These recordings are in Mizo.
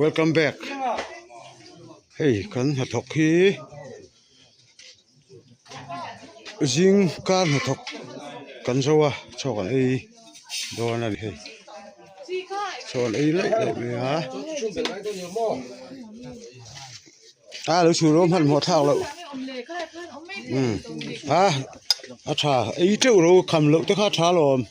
Welcome back hei kan hnathawk hi zing kar hnathawk kan zo a chaw kan ei dawn a ni hei chaw an ei laih laih mai a a lo chhun rawh hmanhmawh thlak loh umm a a tha ei teuh ro kham loh te kha a tha alawm.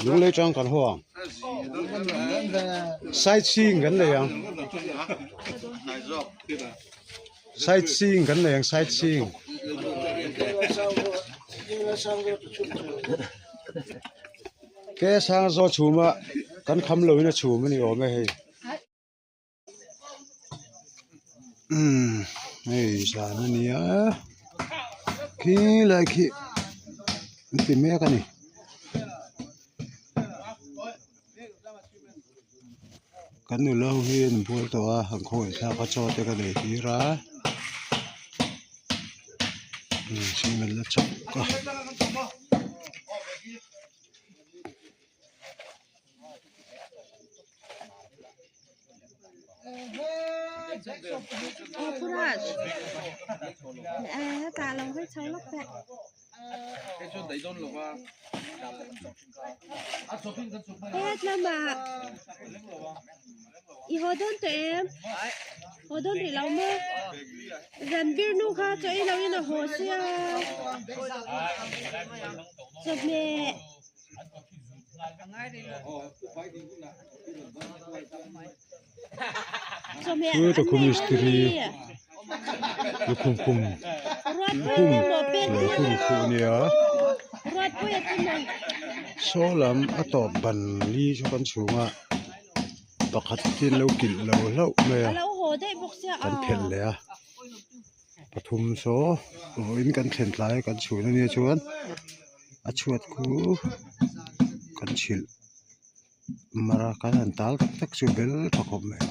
Lunglei tang kan haw ang sightseeing kan nei ang sightseeing kan nei ang sightseeing ke sang zaw chhum a kan kham lo in a chhum a ni awm e hei. Umm hei zan a nia khi lai khi an ti mek a ni. Kan nula ho hi an bual tawh a an khawngaih thlak a chaw te ka nei tir a cement la chak a. I haw dawn tawh em? Haw dawn rih lo maw? Ranbir nu kha chaw ei loin a haw sia. Chawhmeh. Chu ta khu mistiri lukhum khum lukhum lukhum khuh a nia saw lam a tawp ban li chu kan chhung a pakhat hi an lo kilh lo hlauh mai a kan phelh leh a pathum saw vawiin kan thlen tlai a kan chhun ania chuan a chhuat khu kan chhilh mar a kan han tal tak tak chu bel tha khawp mai.